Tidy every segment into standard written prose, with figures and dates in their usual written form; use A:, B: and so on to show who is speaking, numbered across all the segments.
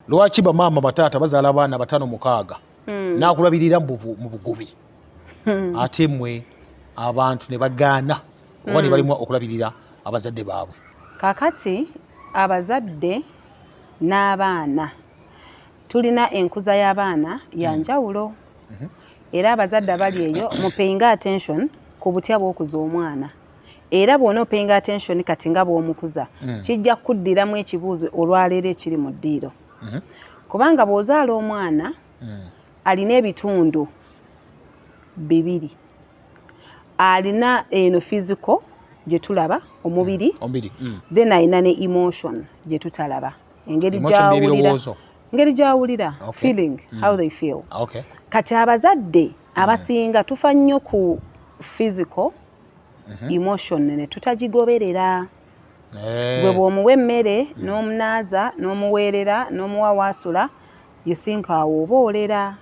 A: Lwaki bamaama, bataata bazaala abaana bataano, mukaaga, n'akulabirira mu bugubi, ate mmwe abantu ne bagaana oba ne balimwa okulabirira abazadde baabwe?
B: Kakati abazadde n'abaana, tulina enkuza y'abaana ya njawulo. Era abazadde abali eyo, mupayinga attention ku butya bw'okuza omwana. Era bw'ona opayinga attention kati nga bw'omukuza, kijja kuddiramu ekibuuzo olwaleero ekiri mu ddiiro. Kubanga bw'ozaala omwana, alina ebitundu bibiri. Alina eno physical gye tulaba, omubiri,
A: Omubiri.
B: Then alina ne emotion gye tutalaba, engeri
A: Emotion
B: gy'awulira,
A: n'ebirowoozo.
B: Engeri gy'awulira, feeling, how they feel. Kati abazadde abasinga tufa nnyo ku physical, emotion ne tutagigoberera. Gwe bw'omuwa emmere, n'omunaaza, n'omuweerera, n'omuwa waasula, you think awo oba olera.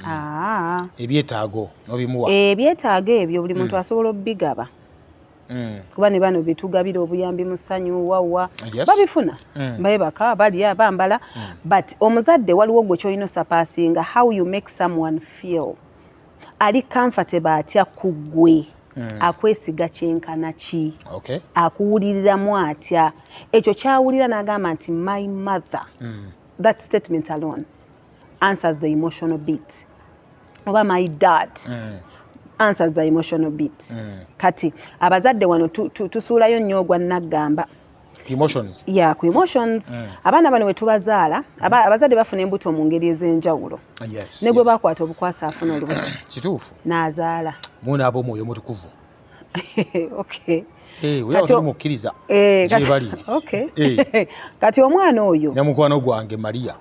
B: Aa.
A: Ebyetaago n'obimuwa.
B: Ebyetaago ebyo buli muntu asobola obigaba, kuba ne bano betugabira obuyambi mu ssanyu wawa, babifuna, beebaka, balya, bambala. But omuzadde waliwo gwe kyolina osurpassinga, how you make someone feel ali comfortable atya ku ggwe, akwesiga kyenkana ki, akuwuliriramu atya, ekyo kyawulira n'agamba nti, "My mother." That statement alone answers the emotional bit, oba, "My dad," answers the emotional bit. Kati abazadde wano tusuulayo nnyo ogwa naggamba.
A: Emotions.
B: Ya, ku emotions. Abaana bano bwe tubazaala, abazadde bafuna embuto mu ngeri ez'enjawulo. Ne gwe bakwata obukwasa afuna olubuto n'azaala.
A: Munaaba omwoyo omutukuvu.
B: Okay.
A: Eh, oyo
B: Kati
A: toli mukkiriza.
B: Eh,
A: Gye bali.
B: Okay.
A: Eh.
B: Kati omwana oyo,
A: Ne mukwano gwange Maria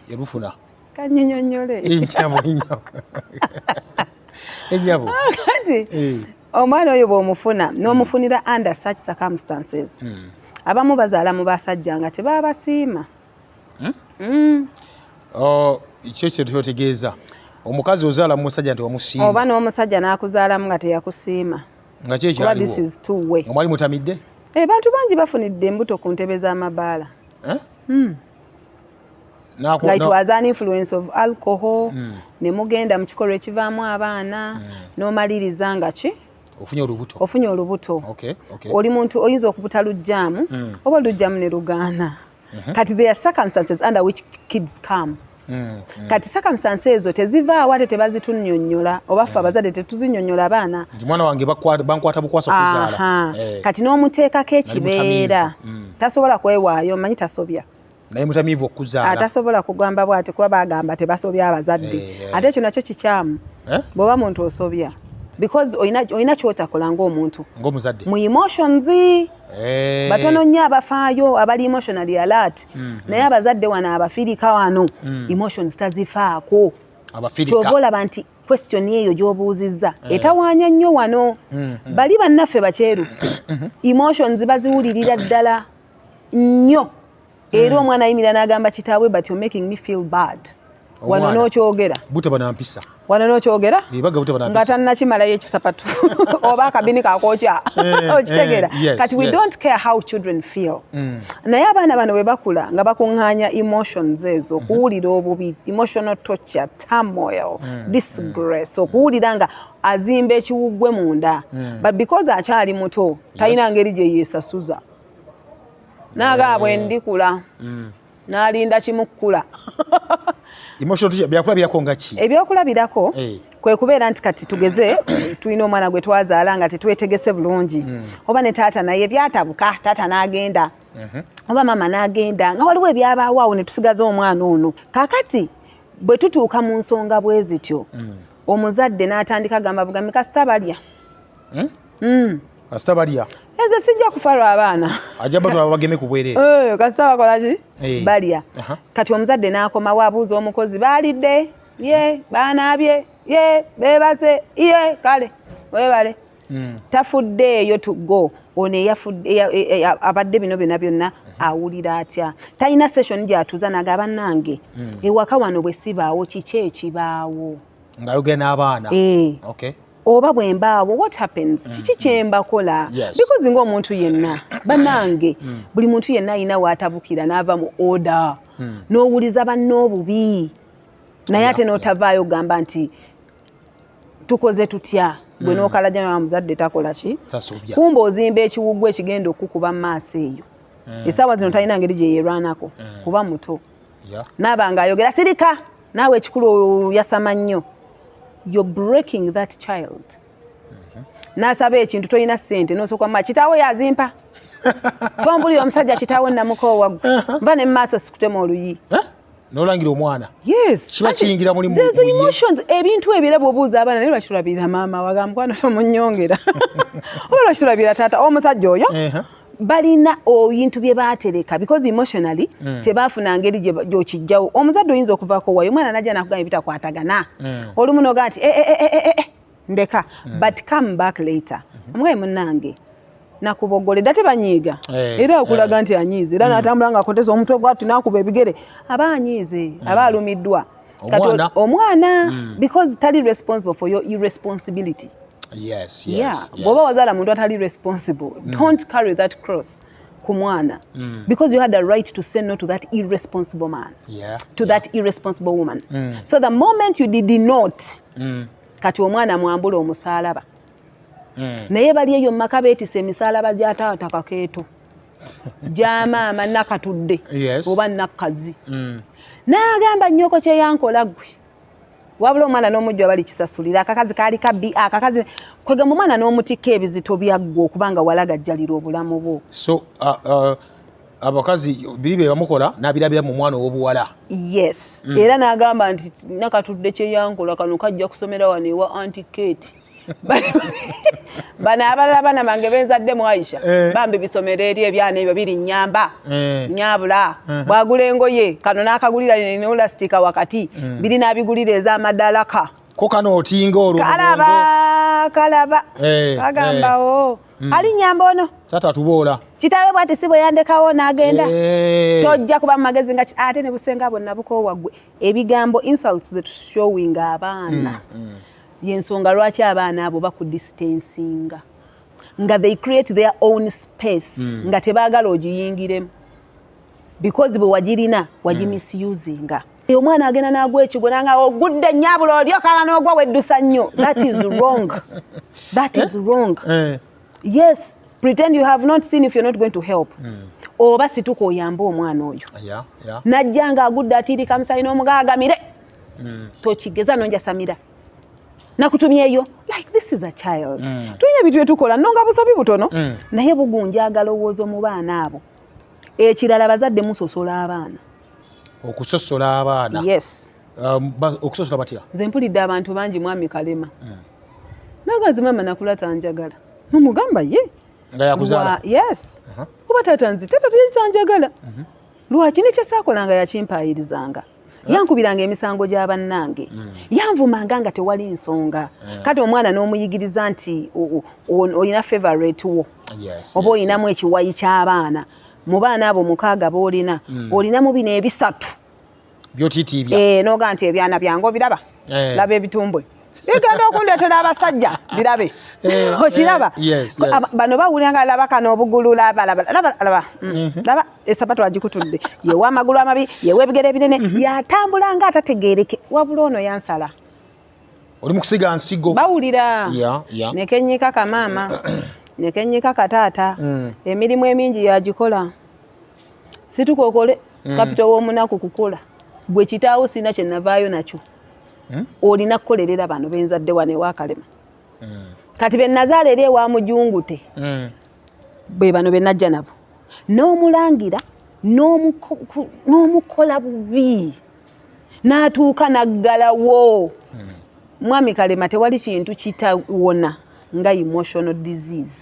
A: yalufuna.
B: Kanyinyonnyole.
A: Ennyabo, ennyabo, ennyabo.
B: Kati omwana oyo bw'omufuna n'omufunira under such circumstances, abamu bazaala mu basajja nga tebabasiima.
A: Oh, kyo kye kyotegeeza, omukazi ozaala mu musajja nti wamusiima?
B: Oba n'omusajja n'akuzaalamu nga teyakusiima.
A: Nga ki
B: Kuba this
A: ekyaliwo?
B: is two way.
A: Nga mwali mutamidde?
B: Eh, bantu bangi bafunidde embuto ku ntebe z'amabaala.
A: Eh?
B: Mm. Nga it was an influence of alcohol, ne mugenda mu kikolwa ekivaamu abaana, n'omaliriza nga ki?
A: Ofunye olubuto.
B: Ofunye olubuto. Oli muntu oyinza okubuta lujjaamu, oba olujjamu ne lugaana. Kati there are circumstances under which kids come. Kati circumstances ezo tezivaawo, ate tebazitunnyonnyola, oba ffe abazadde tetuzinnyonnyola abaana.
A: Nti mwana wange bankwata bukwasa okuzaala.
B: Aha.
A: Eh.
B: Kati n'omuteekako
A: Nali
B: ekibeera,
A: mutamiivu.
B: Tasobola kwewaayo, omanyi tasobya.
A: Naye mutamiivu okuzaala.
B: Atasobola kugamba bw'ati, kuba bagamba tebasobya abazadde.
A: Eh, eh.
B: Ate ekyo nakyo kikyamu.
A: Eh?
B: Bw'oba muntu osobya, because olina kyotakola ng'omuntu
A: Ng'omuzadde.
B: mu emotions.
A: Eh.
B: Batono nnyo abafaayo, abali emotionally alert. Naye abazadde wano abafirika wano, emotions tazifaako.
A: Abafirika.
B: Kyova olaba nti question eyo gy'obuuzizza
A: Eh.
B: etawaanya nnyo wano. Bali bannaffe bakyeru, emotions baziwulirira ddala nnyo. Era omwana ayimirira n'agamba kitaawe, "But you're making me feel bad." Wano
A: Omwana.
B: n'okyogera.
A: Butaba na mpisa.
B: Wano n'okyogera
A: Ebaga butaba na
B: nga
A: mpisa.
B: tannakimalayo ekisapatu oba akabini kakokya.
A: Eh,
B: Okitegeera?
A: eh, yes,
B: Kati we don't care how children feel. Naye abaana bano bwe bakula nga bakuŋŋaanya emotions ezo, okuwulira obubi, emotional torture, turmoil, disgrace, okuwulira nga azimba ekiwuggwe munda, but because akyali muto, talina ngeri gye yeesasuza, n'agamba, "Bwe ndikula." N'alinda kimukkula.
A: Emotional torture, byakulabirako nga ki?
B: Ebyokulabirako
A: Eh.
B: kwe kubeera nti kati tugeze tulina omwana gwe twazaala nga tetwetegese bulungi, oba ne taata naye byatabuka, taata n'agenda, oba maama n'agenda, nga waliwo ebyabaawo awo ne tusigaza omwana ono. Kaakati bwe tutuuka mu nsonga bwe zityo, omuzadde n'atandika gamba bugambi, "Kasita balya."
A: Kasita balya.
B: Nze sijja kufa lw'abaana.
A: Ajja batwala bageme ku bwereere.
B: Eh, kasita bakola ki?
A: Eh.
B: Balya. Kati omuzadde n'akomawo, abuuza omukozi, "Baalidde?" "Ye." "Baanaabye?" "Ye." "Beebase?" "Ye." "Kale weebale." Tafuddeeyo to go ono eyafudde abadde bino byonna byonna awulira atya. Talina session gy'atuuza naga, "Bannange, ewaka wano bwe sibaawo, kiki ekibaawo?"
A: Ng'ayogera n'abaana.
B: Eh.
A: Okay.
B: Oba bwe mbaawo, what happens? Kiki kyembakola? Because ng'omuntu yenna, bannange, buli muntu yenna alina waatabukira n'ava mu order, n'owuliza banne obubi, naye ate n'otavaayo ogamba nti tukoze tutya, gwe n'okalajja muzadde takola ki.
A: Tasobya.
B: Kumba ozimba ekiwugwa ekigenda okukuba mu maaso eyo. Essaawa zino talina ngeri gye yeerwanako kuba muto. Naaba ng'ayogera, sirika naawe, ekikulu yasama nnyo. You're breaking that child. N'asaba ekintu, tolina ssente, n'osooka ma kitaawo yazimpa, tombulira omusajja kitaawo namukoowa gwe, nva ne mu maaso sikutema oluyi.
A: Eh? N'olangira omwana.
B: Yes.
A: Kiba kiyingira muli
B: zezo
A: mu ye.
B: Emotions, ebintu ebira bw'obuuza abaana, naye lwaki tulabirira maama? Wagamba mukwano tomunyongera, oba lwaki tulabirira taata omusajja oyo? Balina ebintu bye baatereka because emotionally tebaafuna ngeri gy'okijjawo. Omuzadde oyinza okuvaako wayo, omwana najja nakugamba ebitakwatagana. Olumu nogaa nti, "Eh, eh, eh, eh, eh, ndeka," but come back later, omugaye munnange nakubogoledde, tebanyiiga. Era akulaga nti anyiize, era n'atambula ng'akoteza omutwe gwati n'akuba ebigere, aba anyiize, aba alumiddwa. Kati
A: Omwana.
B: Omwana, because tali responsible for your irresponsibility. Yeah, bw'oba wazaala muntu atali responsible, don't carry that cross ku mwana, because you had a right to say no to that irresponsible man, to that irresponsible woman. So the moment you did not, kati omwana mwambula omusaalaba. Naye bali eyo mu maka beetisa emisaalaba gya taata Kakeeto, gya maama Nakatudde, oba Nakkazi. N'agamba nnyoko kyeyankola ggwe, wabula omwana n'omujjwa bali kisasulira. Akakazi kaali kabbi, akakazi kwegamba omwana n'omutikka ebizito byaggwe okubanga walagajjalira obulamu bwo.
A: So abakazi biri bye bamukola n'abirabira mu mwana ow'obuwala.
B: Yes. Era n'agamba nti Nakatudde kyeyankola, kano kajja kusomera wano ewa Auntie Kate. Bano abalala baana bange benzadde mu Aisha, bambi bisomero eri ebyana ebyo biri nyamba. Nyabula bwagula engoye, kano n'akagulira nolastika wakati, biri n'abigulira ez'amadalaka.
A: Ko kano otinga olwo mu bwongo.
B: Kalaba kalaba, kagambawo ali nyamba ono.
A: Taata atuboola.
B: Kitaawe bwati si bwe yandekawo n'agenda. Tojja kuba mu magezi nga ate ne busenga bwonna bukoowa ggwe. Ebigambo, insults that showing abaana, yensonga lwaki abaana abo bakudistancinga, nga they create their own space, nga tebaagala ogiyingiremu, because bwe wagirina wagimisUsinga. Omwana agenda n'agwa ekigo nanga ogudde nnyabula olyokala n'ogwa weddusa nnyo. That is wrong, that is wrong. Yes, pretend you have not seen if you're not going to help, oba situka oyambe omwana oyo. Najja ng'agudde atiirika musayi n'omugaagamire. Tokigeza nonjasamira nakutumyeyo, like this is a child. Tulina ebintu byetukola nno nga busobi butono, naye bugunja agalowoozo mu baana abo. Ekirala, bazadde musosola abaana.
A: Okusosola abaana?
B: Yes.
A: Okusosola batya?
B: Nze mpulidde abantu bangi, mwami Kalema, nagazi maama nakula tanjagala, nomugamba ye
A: Nga yakuzaala?
B: Yes. Kuba taata nzi taata teyekyanjagala. Lwaki? Nekyesaakolanga yakimpaayirizanga, yankubiranga emisango gy'abannange, yanvumanga nga tewali nsonga. Kati omwana n'omuyigiriza nti olina favorite wo, oba olinamu ekiwayi ky'abaana. Mu baana abo mukaaga b'olina, olinamu bino ebisatu
A: Byotiitiibya.
B: Eh, n'ogaa nti ebyana byange obiraba, laba ebitumbwe bigenda okundeetera abasajja, birabe. Okiraba?
A: Yes.
B: Bano bawulira nga laba kano obugulu, laba laba laba laba. Laba esapatu agikutudde, yewa amagulu amabi, yewa ebigere ebinene, yatambula nga atategeereke, wabula ono yansala.
A: Oli mu kusiga nsigo.
B: Bawulira. Nekenyika kamaama, nekenyika kataata. Emirimu emingi yagikola, situka okole. Kapito w'omunaku kukola gwe kitaawo sina kyenavaayo nakyo. Olina kukolerera bano benzadde wano ewakalema. Kati benazaala eri ewa mujungute, bwe bano benajja nabo n'omulangira n'omukola bubi n'atuuka n'aggalawo. Mwami Kalema, tewali kintu kitawona nga emotional disease.